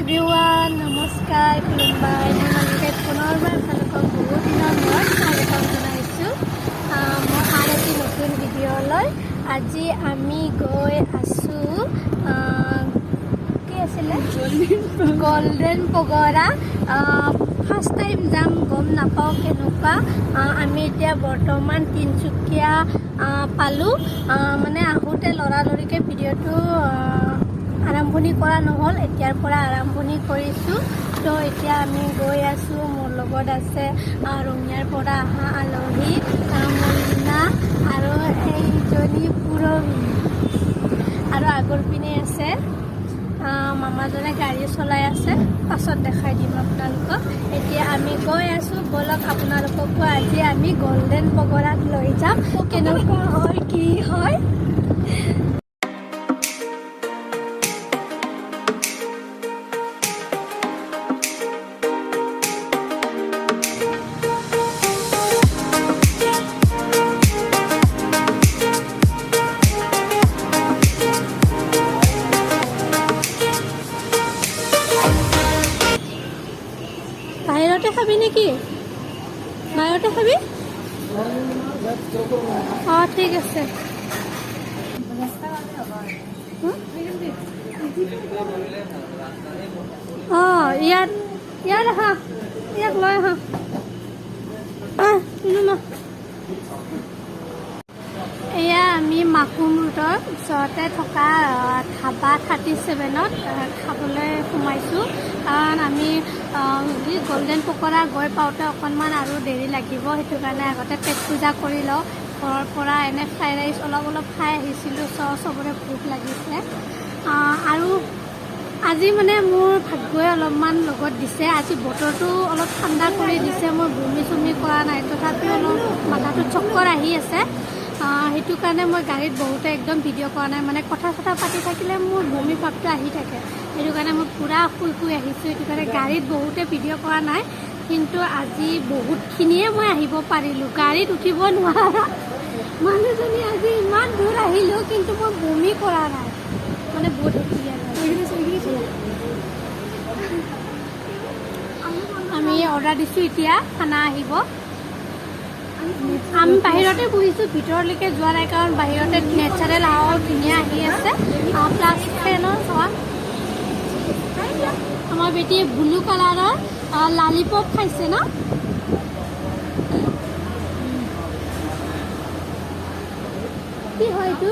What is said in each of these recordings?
Everyone, নমস্কাৰ, খুলুমবাই। মই মালিকে পুনৰবাৰ আপোনালোকক বহুত দিনৰ মূৰত স্বাগতম জনাইছোঁ মোৰ আন এটি নতুন ভিডিঅ'লৈ। আজি আমি গৈ আছোঁ, কি আছিলে, গল্ডেন পগৰা। ফাৰ্ষ্ট টাইম যাম, গম নাপাওঁ কেনেকুৱা। আমি এতিয়া বৰ্তমান তিনিচুকীয়া পালোঁ। মানে আহোঁতে লৰালৰিকৈ ভিডিঅ'টো আৰম্ভণি কৰা নহ'ল, এতিয়াৰ পৰা আৰম্ভণি কৰিছোঁ। তো এতিয়া আমি গৈ আছোঁ। মোৰ লগত আছে ৰঙিয়াৰ পৰা অহা আলহী মলিনা আৰু এইজনী পুৰবী আৰু আগৰ পিনে আছে মামাজনে গাড়ী চলাই আছে, পাছত দেখাই দিম আপোনালোকক। এতিয়া আমি গৈ আছোঁ। ব'লক, আপোনালোককো আজি আমি গল্ডেন পগৰাত লৈ যাম, কেনেকুৱা হয়, কি হয়। বাহিৰতে খাবি নেকি? বাহিৰতে খাবি? অঁ, ঠিক আছে। হুম? অঁ, ইয়াত ইয়াত আহা, ইয়াক লৈ আহা। আহ, নো। এয়া আমি মাকুম ৰোডৰ ওচৰতে থকা ধাবা 37ত খাবলৈ সোমাইছোঁ, কাৰণ আমি গল্ডেন পকৰা গৈ পাওঁতে অকণমান আৰু দেৰি লাগিব। সেইটো কাৰণে আগতে পেট পূজা কৰি লওঁ। ঘৰৰ পৰা এনে ফ্ৰাইড ৰাইচ অলপ অলপ খাই আহিছিলোঁ, চবৰে ভোক লাগিছে। আৰু আজি মানে মোৰ ভাগ্যই অলপমান লগত দিছে। আজি বতৰটো অলপ ঠাণ্ডা কৰি দিছে। মই বমি চমি কৰা নাই, তথাপিও অলপ মাথাটো চক্কৰ আহি আছে। সেইটো কাৰণে মই গাড়ীত বহুতে একদম ভিডিঅ' কৰা নাই। মানে কথা চথা পাতি থাকিলে মোৰ বমি ভাৱটো আহি থাকে, সেইটো কাৰণে মই পূৰা শুই শুই আহিছোঁ। সেইটো কাৰণে গাড়ীত বহুতে ভিডিঅ' কৰা নাই। কিন্তু আজি বহুতখিনিয়ে মই আহিব পাৰিলোঁ। গাড়ীত উঠিব নোৱাৰা মানুহজনী আজি ইমান দূৰ আহিলোঁ, কিন্তু মই বমি কৰা নাই। মানে বহুত হেপী আৰু আমি অৰ্ডাৰ দিছোঁ, এতিয়া খানা আহিব। আমি বাহিৰতে বহিছোঁ, ভিতৰলৈকে যোৱা নাই, কাৰণ বাহিৰতে নেচাৰেল হাৱা ধুনীয়া আহি আছে, প্লাছ ফেনৰ হাৱা। আমাৰ বেটীয়ে ব্লু কালাৰৰ লালিপপ খাইছে ন? কি হয় এইটো?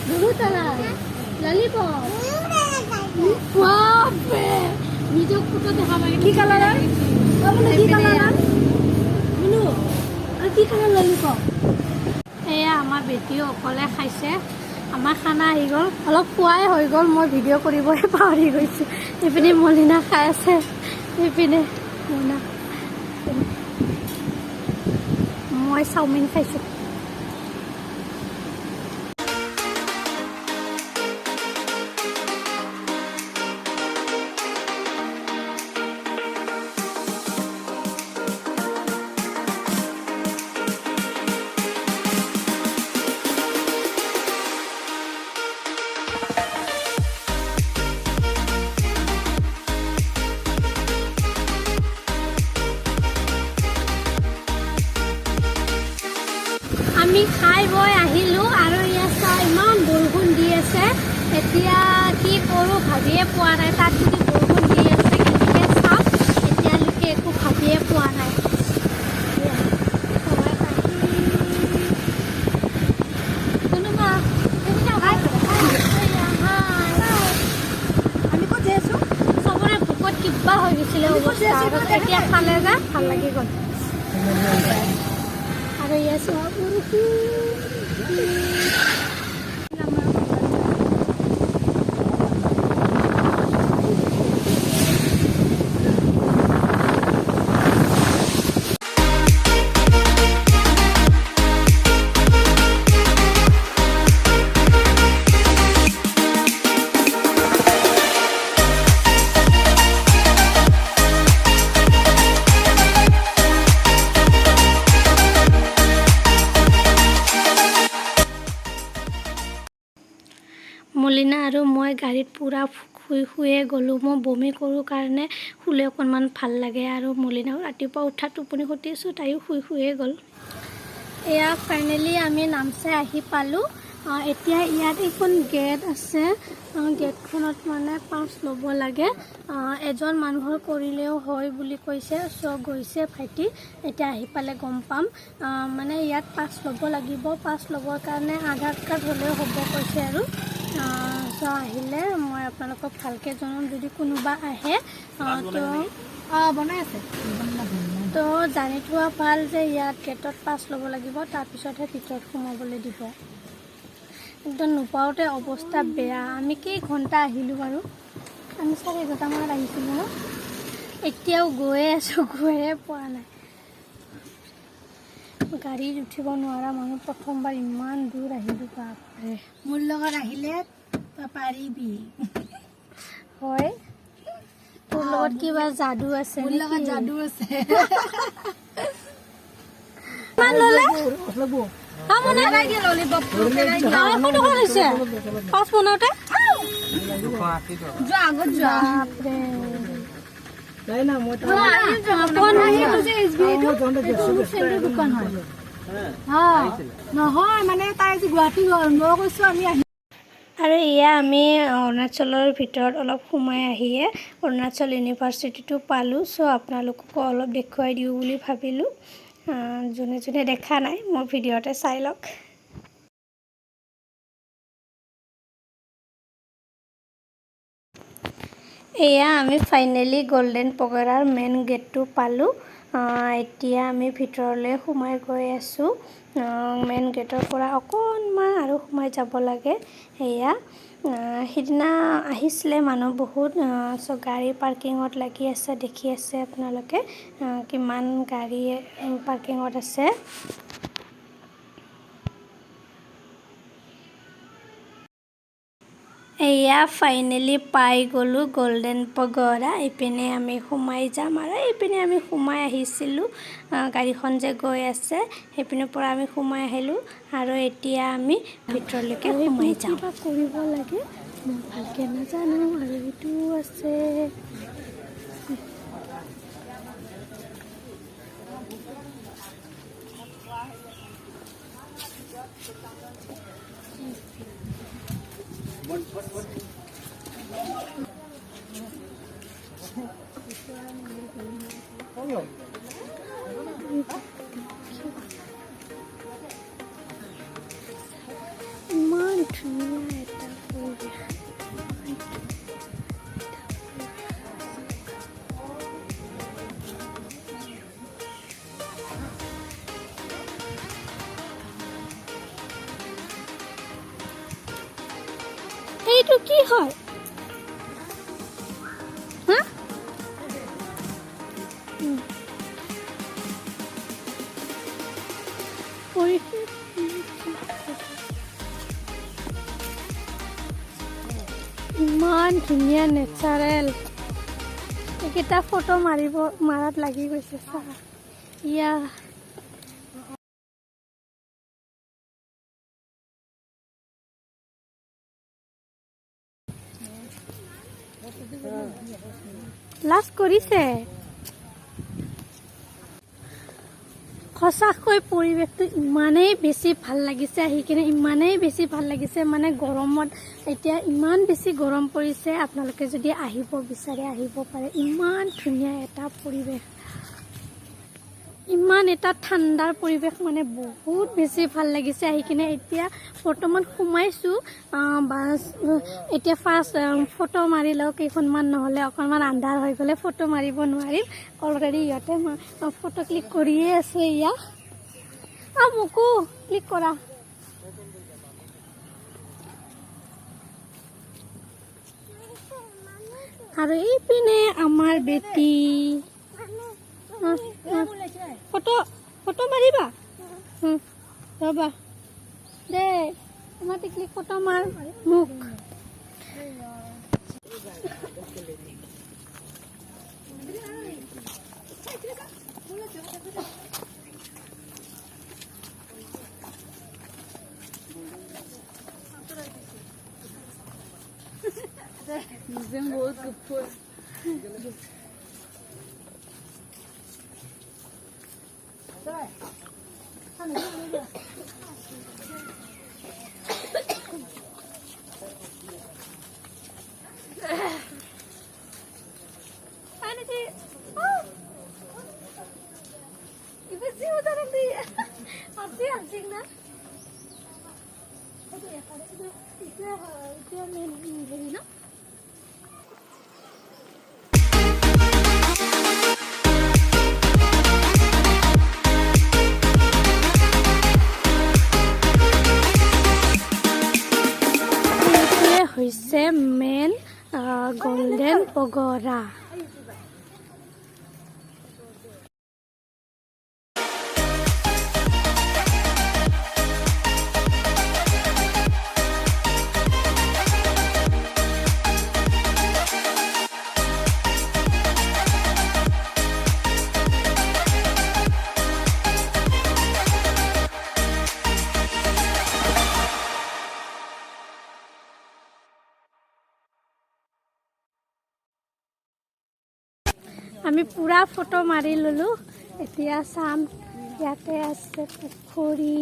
Blue colour lollipop. বাপৰে, নিজক ফটো দেখা পাই। কি কালাৰৰ? অ বোলো, কি কালাৰৰ? বোলো, আৰু কি কালাৰ ললিপপ? এয়া আমাৰ বেটীও অকলে খাইছে। আমাৰ খানা আহি গ'ল, অলপ খোৱাই হৈ গ'ল, মই ভিডিঅ' কৰিবই পাহৰি গৈছোঁ। এইপিনে মলিনা খাই আছে, এইপিনে মইনা, মই চাওমিন খাইছোঁ। আমি খাই বৈ আহিলোঁ আৰু ইয়াত চাওঁ, ইমান বৰষুণ দি আছে। এতিয়া কি কৰোঁ ভাবিয়ে পোৱা নাই। তাত যদি বৰষুণ দি আছে কেনেকৈ চাম, এতিয়ালৈকে একো ভাবিয়ে পোৱা নাই। এয়া, সবাই খাই। কোনোবা হাই। আমি ক'ত যাই আছো? চবৰে ভোকত কিবা হৈ গৈছিলে অৱস্থা আৰু এতিয়া খালে যে ভাল লাগি গ'ল। আৰু ইয়াত চোৱা, বৰষুণ। মলিনা আৰু মই গাড়ীত পূৰা শুই শুয়ে গ'লোঁ। মই বমি কৰোঁ কাৰণে শুলে অকণমান ভাল লাগে আৰু মলিনাও ৰাতিপুৱা উঠা টোপনি খতি আছোঁ, তাইও শুই শুয়ে গ'ল। এয়া ফাইনেলি আমি নামচাই আহি পালোঁ। এতিয়া ইয়াত এখন গেট আছে, গেটখনত মানে পাছ ল'ব লাগে, এজন মানুহৰ কৰিলেও হয় বুলি কৈছে। চ' গৈছে ভাইটি, এতিয়া আহি পালে গম পাম। মানে ইয়াত পাছ ল'ব লাগিব, পাছ ল'বৰ কাৰণে আধাৰ কাৰ্ড হ'লেও হ'ব কৈছে আৰু। চ' আহিলে মই আপোনালোকক ভালকৈ জনাম যদি কোনোবা আহে। তো বনাই আছে। তো জানি থোৱা ভাল যে ইয়াত গেটত পাছ ল'ব লাগিব, তাৰপিছতহে ভিতৰত সোমাবলৈ দিব। একদম নোপাওঁতে অৱস্থা বেয়া। আমি কেই ঘণ্টা আহিলোঁ বাৰু, আমি 11:30মানত আহিছিলোঁ ন, এতিয়াও গৈয়ে আছোঁ, গৈয়ে পোৱা নাই। গাড়ীত উঠিব নোৱাৰা মানুহ প্ৰথমবাৰ ইমান দূৰ আহিলোঁ, বাপৰে। মোৰ লগত আহিলে তই পাৰিবি। হয়, তোৰ লগত কিবা যাদু আছে? মোৰ লগত যাদু আছে। কিমান ল'লে? পাছ বনাওঁতে যোৱা আগত যোৱা। বাপৰে। দোকান হয় নহয়, মানে তাই আজি গুৱাহাটী গ'ল, মই কৈছো আমি আহি। আৰু এয়া আমি অৰুণাচলৰ ভিতৰত অলপ সোমাই আহিয়ে অৰুণাচল ইউনিভাৰ্চিটিটো পালোঁ। চ' আপোনালোককো অলপ দেখুৱাই দিওঁ বুলি ভাবিলোঁ। যোনে যোনে দেখা নাই মোৰ ভিডিঅ'তে চাই লওক। এয়া আমি ফাইনেলি গল্ডেন পগৰাৰ মেইন গেটটো পালোঁ। এতিয়া আমি ভিতৰলৈ সোমাই গৈ আছোঁ। মেইন গেটৰ পৰা অকণমান আৰু সোমাই যাব লাগে। এয়া সিদিনা আহিছিলে মানুহ বহুত, চ' গাড়ী পাৰ্কিঙত লাগি আছে, দেখি আছে আপোনালোকে কিমান গাড়ী পাৰ্কিঙত আছে। এয়া ফাইনেলি পাই গ'লোঁ গল্ডেন পগৰা। এইপিনে আমি সোমাই যাম আৰু এইপিনে আমি সোমাই আহিছিলোঁ, গাড়ীখন যে গৈ আছে সেইপিনৰ পৰা আমি সোমাই আহিলোঁ আৰু এতিয়া আমি ভিতৰলৈকে সোমাই যাম। কিবা কৰিব লাগে মই ভালকৈ নাজানো। আৰু এইটো আছে ইমান ধুনীয়া এটা পৰিৱেশ। এইটো কি হয়? হা? পৰিৱেশ ইমান ধুনীয়া নেচাৰেল। এইকেইটা ফটো মাৰিব মাৰাত লাগি গৈছে চা। ইয়া লাজ কৰিছে সঁচাকৈ। পৰিৱেশটো ইমানেই বেছি ভাল লাগিছে আহি কিনে, ইমানেই বেছি ভাল লাগিছে। মানে গৰমত এতিয়া ইমান বেছি গৰম পৰিছে, আপোনালোকে যদি আহিব বিচাৰে আহিব পাৰে। ইমান ধুনীয়া এটা পৰিৱেশ, ইমান এটা ঠাণ্ডাৰ পৰিৱেশ, মানে বহুত বেছি ভাল লাগিছে আহি কিনে। এতিয়া বৰ্তমান সোমাইছোঁ, বাছ এতিয়া ফাৰ্ষ্ট ফটো মাৰি লওঁ কেইখনমান, নহ'লে অকণমান আন্ধাৰ হৈ গ'লে ফটো মাৰিব নোৱাৰিম। অলৰেডি ইহঁতে ফটো ক্লিক কৰিয়ে আছে। ইয়া মোকো ক্লিক কৰা। আৰু এইপিনে আমাৰ বেটি ফটো ফটো মাৰিবা। ৰ'বা দেই, আমাৰ টিকলিক ফটো মাৰ মোক। এইটোৱে হৈছে মেইন গল্ডেন পগৰা। আমি পূৰা ফটো মাৰি ল'লোঁ। এতিয়া চাম, ইয়াতে আছে পুখুৰী।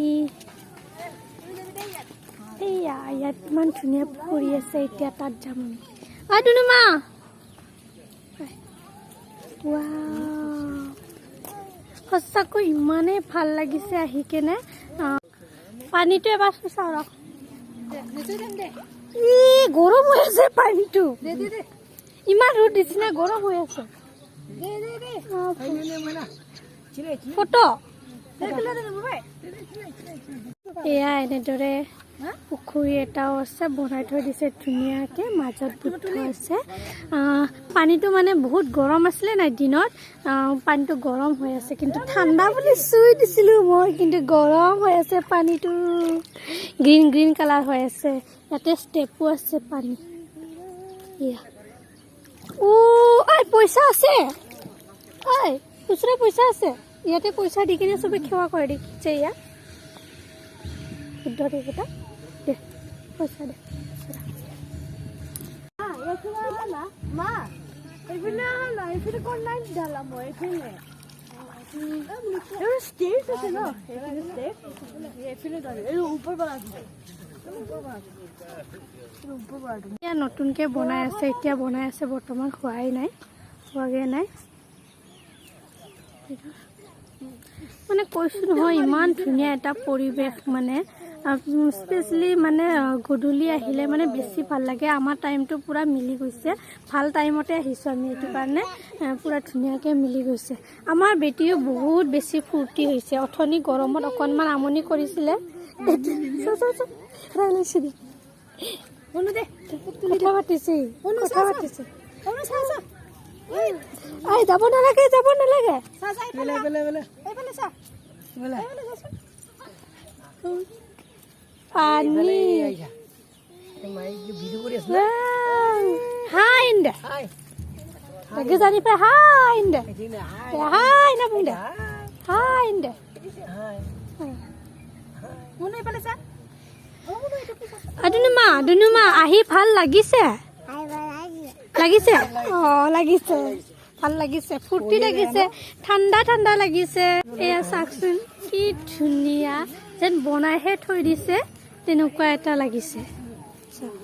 এইয়া ইয়াত ইমান ধুনীয়া পুখুৰী আছে। এতিয়া তাত যাম আমি। অ দুনুমা, ৱাও, সঁচাকৈ ইমানেই ভাল লাগিছে আহি কেনে। পানীটো এবাৰ চাওঁ ৰহ। ই গৰম হৈ আছে পানীটো। ইমান ৰ'দ দিছে না, গৰম হৈ আছে। ফটো। এয়া এনেদৰে পুখুৰী এটাও আছে, বনাই থৈ দিছে ধুনীয়াকে। মাজত বুদ্ধ আছে। পানীটো মানে বহুত গৰম আছিলে নাই দিনত, পানীটো গৰম হৈ আছে। কিন্তু ঠাণ্ডা বুলি চুই দিছিলোঁ মই, কিন্তু গৰম হৈ আছে পানীটো। গ্ৰীণ গ্ৰীণ কালাৰ হৈ আছে। ইয়াতে ষ্টেপো আছে পানী। এয়া ও ঐ, পইচা আছে ঐ, খুচুৰা পইচা আছে ইয়াতে। পইচা দি কিনে চবে সেৱা কৰে। দেখিছে, এয়া বুদ্ধ দেৱতা। দে পইচা দে খুচুৰা। মা, এইফালে আহা না। এইফালে কোন লাইন ডালা মই এইফালে। এইটো ষ্টেপছ আছে ন, এইফালে ষ্টেপ, এইফালে যাবি। এই ওপৰ পৰা, ওপৰ পৰা। এতিয়া নতুনকৈ বনাই আছে, এতিয়া বনাই আছে, বৰ্তমান হোৱাই নাই, হোৱাগৈ নাই। মানে কৈছোঁ নহয়, ইমান ধুনীয়া এটা পৰিৱেশ। মানে স্পেচিয়েলি মানে গধূলি আহিলে মানে বেছি ভাল লাগে। আমাৰ টাইমটো পূৰা মিলি গৈছে, ভাল টাইমতে আহিছোঁ আমি, এইটো কাৰণে পূৰা ধুনীয়াকৈ মিলি গৈছে। আমাৰ বেটীও বহুত বেছি ফূৰ্তি হৈছে। অথনি গৰমত অকণমান আমনি কৰিছিলে। এতিয়া চা, চা, চা, লৈছে দে। শুনো দে। কথা পাতিছে, কথা পাতিছে। শুনো, চা চা। I, যাব নালাগে, যাব নালাগে। চা চা, এইফালে, এইফালে চা, এইফালে চাচোন। পানী। হাই দে, গোজানিफ्राय হাই দে, হাই होनना बुंदो, हाই দে। শুনো, এইফালে চা। অ শুনো, এইটো কি চা। দুনুমা, দুনুমা, আহি ভাল লাগিছে? লাগিছে, অ লাগিছে, ভাল লাগিছে, ফূৰ্তি লাগিছে, ঠাণ্ডা ঠাণ্ডা লাগিছে। এয়া চাওকচোন, কি ধুনীয়া, যেন বনাইহে থৈ দিছে তেনেকুৱা এটা লাগিছে। চাওক।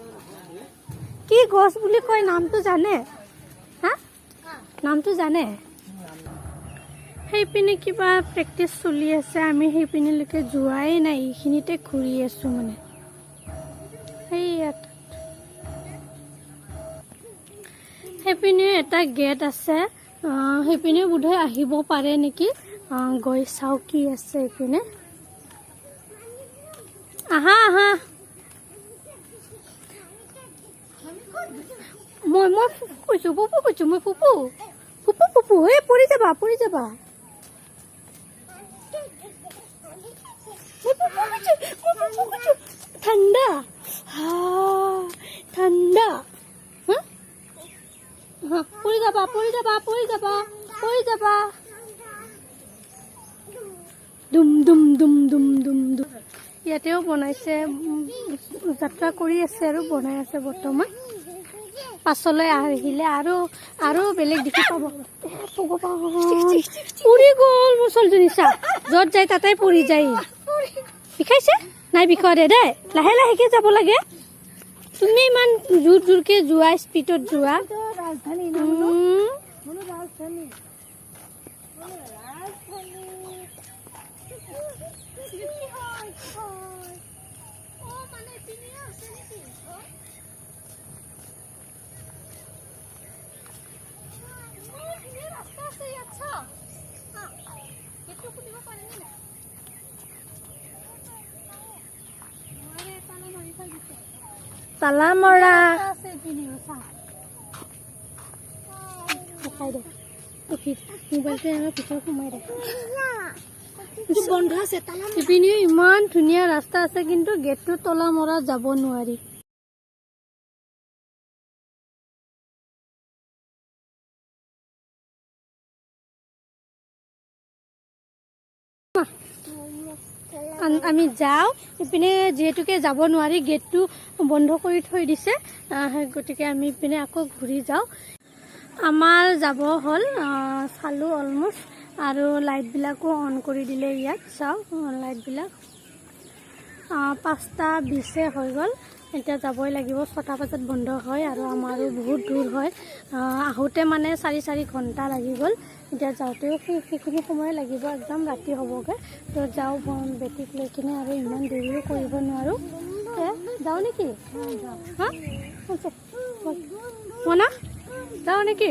কি গছ বুলি কয়, নামটো জানে? হা, নামটো জানে? সেইপিনে কিবা প্ৰেক্টিচ চলি আছে, আমি সেইপিনেলৈকে যোৱাই নাই, এইখিনিতে ঘূৰি আছো। মানে সেইয়াত সেইপিনে এটা গেট আছে, সেইপিনে বোধহয় আহিব পাৰে নেকি। গৈ চাওঁ কি আছে এইপিনে। আহা আহা। মই ফুফু কৈছো, ফুফু কৈছো মই, ফুফু ফুফু ফুফু। হে, পৰি যাবা, পৰি যাবা। মই ফুফু কৈছো, মই ফুফু কৈছো। ঠাণ্ডা হা, ঠাণ্ডা হা হা, পৰি যাবা, পৰি যাবা, পৰি যাবা, পৰি যাবা। দুম দুম দুম দুম দুম দুম। ইয়াতেও বনাইছে, যাত্ৰা কৰি আছে আৰু বনাই আছে বৰ্তমান। পাছলৈ আহিলে আৰু আৰু বেলেগ দেখি পাব। এ, ভগৱান, পৰি গ'ল মোৰ ছোৱালীজনী। চা, য'ত যায় তাতে পৰি যায়। বিষাইছে? নাই বিষোৱা দে। দেই, লাহে লাহেকে যাব লাগে। তুমি ইমান জোৰ জোৰকে যোৱা, স্পীডত যোৱা। ৰাজধানী। ৰাজধানী, ৰাজধানী। কি হয়, কি হয়? অ, মানে ইপিনে আছে নেকি? ৰাস্তা আছে ইয়াত, চা। গেটটো খুলিব পাৰিনে নাই? নোৱাৰে, তালা মাৰি থৈ দিছে। তালা মৰা। ৰাস্তা আছে ইপিনেও, চা। দেখাই দে। মোবাইলটো আমাৰ ভিতৰত সোমাই দে। বন্ধ আছে, তালা। ইপিনেও ইমান ধুনীয়া ৰাস্তা আছে, কিন্তু গেটটো তলা মৰা, যাব নোৱাৰি। আমি যাওঁ ইপিনে। যিহেতুকে যাব নোৱাৰি, গেটটো বন্ধ কৰি থৈ দিছে, গতিকে আমি ইপিনে আকৌ ঘূৰি যাওঁ। আমাৰ যাব হ'ল। চালোঁ অলমষ্ট আৰু লাইটবিলাকো অন কৰি দিলে ইয়াত। চাওঁ লাইটবিলাক। 5টা 20 হৈ গ'ল, এতিয়া যাবই লাগিব। 6টা বজাত বন্ধ হয় আৰু আমাৰো বহুত দূৰ হয়। আহোঁতে মানে চাৰি চাৰি ঘণ্টা লাগি গ'ল, এতিয়া যাওঁতেও সেইখিনি সময় লাগিব, একদম ৰাতি হ'বগৈ। তো যাওঁ, বেটীক লৈ কিনে আৰু ইমান দেৰিও কৰিব নোৱাৰোঁ। যাওঁ নেকি? হা, আচ্ছা, ব'ল। মনা, যাওঁ নেকি?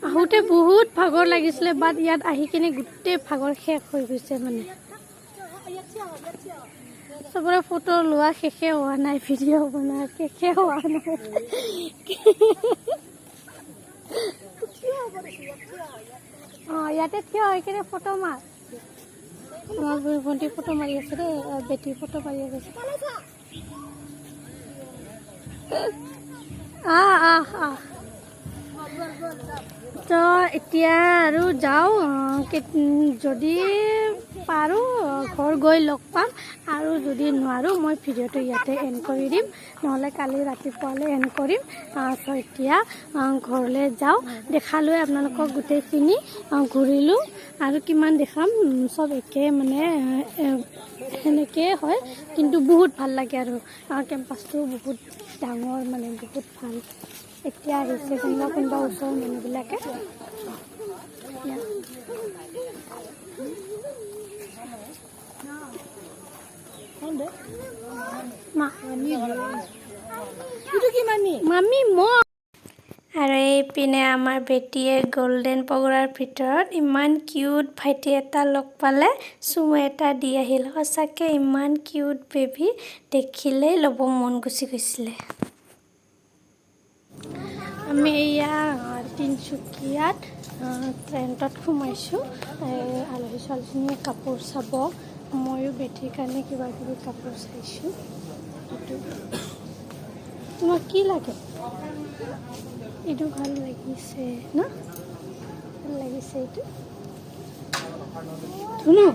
আহোঁতে বহুত ভাগৰ লাগিছিলে, বাট ইয়াত আহি কিনে গোটেই ভাগৰ শেষ হৈ গৈছে। মানে চবৰে ফটো লোৱা শেষে হোৱা নাই, ভিডিঅ' বনোৱা শেষে হোৱা নাই। অঁ, ইয়াতে থিয় হৈ কিনে ফটো মাৰ। আমাৰ ভণ্টি ফটো মাৰি আছে দেই, বেটী ফটো মাৰি আছে। আহ আহ আহ। তো এতিয়া আৰু যাওঁ। যদি পাৰোঁ ঘৰ গৈ লগ পাম আৰু যদি নোৱাৰোঁ মই ভিডিঅ'টো ইয়াতে এণ্ড কৰি দিম, নহ'লে কালি ৰাতিপুৱালৈ এণ্ড কৰিম। চ' এতিয়া ঘৰলৈ যাওঁ। দেখালোৱে আপোনালোকক গোটেইখিনি, ঘূৰিলোঁ আৰু কিমান দেখাম, চব একে মানে সেনেকেই হয়, কিন্তু বহুত ভাল লাগে আৰু কেম্পাছটো বহুত ডাঙৰ, মানে বহুত ভাল। এতিয়া আহিছে কোনোবা কোনোবা ওচৰৰ মানুহবিলাকে। ইয়াত। মা। এইটো কি মামি? মামি মই। আৰু এইপিনে আমাৰ বেটীয়ে গল্ডেন পগোৰাৰ ভিতৰত ইমান কিউট ভাইটি এটা লগ পালে, চুমা এটা দি আহিল। সঁচাকৈ ইমান কিউট বেবী, দেখিলেই ল'ব মন গুচি গৈছিলে। আমি এয়া তিনিচুকীয়াত ট্ৰেণ্ডত সোমাইছোঁ। এই আলহী ছোৱালীজনীয়ে কাপোৰ চাব, ময়ো বেটীৰ কাৰণে কিবা কিবি কাপোৰ চাইছোঁ। এইটো তোমাক কি লাগে? এইটো ভাল লাগিছে ন? ভাল লাগিছে এইটো। ধুনু,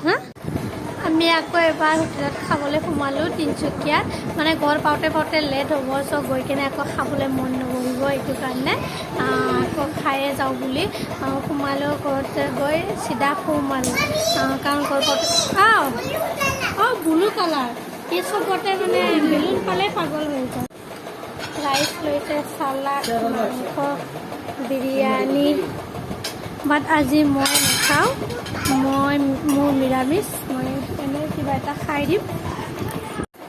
হা, আমি আকৌ এবাৰ হোটেলত খাবলৈ সোমালোঁ তিনিচুকীয়াত। মানে ঘৰ পাওঁতে পাওঁতে লেট হ'ব, চ' গৈ কিনে আকৌ খাবলৈ মন নবহিব, এইটো কাৰণে আকৌ খায়ে যাওঁ বুলি সোমালোঁ। ঘৰত গৈ চিধা সোমালোঁ, কাৰণ ঘৰ পাওঁতে অঁ ব্লু কালাৰ। এই চবতে মানে বেলুন পালে পাগল হৈ যায়। ৰাইচ লৈছে, চালাড, মাংস, বিৰিয়ানী। বাট আজি মই নাখাওঁ, মোৰ নিৰামিষ, মই এনেই কিবা এটা খাই দিম।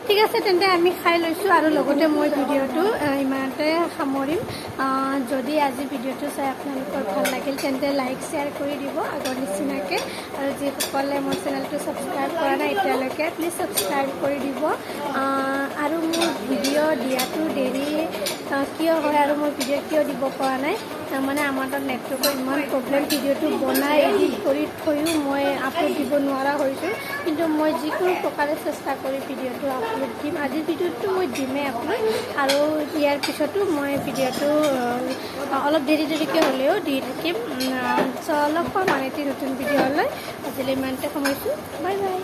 ঠিক আছে, তেন্তে আমি খাই লৈছোঁ আৰু লগতে মই ভিডিঅ'টো ইমানতে সামৰিম। যদি আজি ভিডিঅ'টো চাই আপোনালোকৰ ভাল লাগিল, তেন্তে লাইক শ্বেয়াৰ কৰি দিব আগৰ নিচিনাকৈ। আৰু যিসকলে মোৰ চেনেলটো ছাবস্ক্ৰাইব কৰা নাই এতিয়ালৈকে, প্লিজ ছাবস্ক্ৰাইব কৰি দিব। আৰু মোৰ ভিডিঅ' দিয়াটো দেৰি কিয় হয় আৰু মই ভিডিঅ' কিয় দিব পৰা নাই, মানে আমাৰ তাত নেটৱৰ্কৰ ইমান প্ৰব্লেম, ভিডিঅ'টো বনাই এডিট কৰি থৈও মই আপলোড দিব নোৱাৰা হৈছোঁ। কিন্তু মই যিকোনো প্ৰকাৰে চেষ্টা কৰি ভিডিঅ'টো আপলোড দিম। আজিৰ ভিডিঅ'টো মই দিমেই আপলোড, আৰু ইয়াৰ পিছতো মই ভিডিঅ'টো অলপ দেৰি দেৰিকৈ হ'লেও দি থাকিম। চ' লগ পাম আৰু এটি নতুন ভিডিঅ'লৈ। আজিলৈ ইমানতে সামৰিছোঁ, বাই বাই।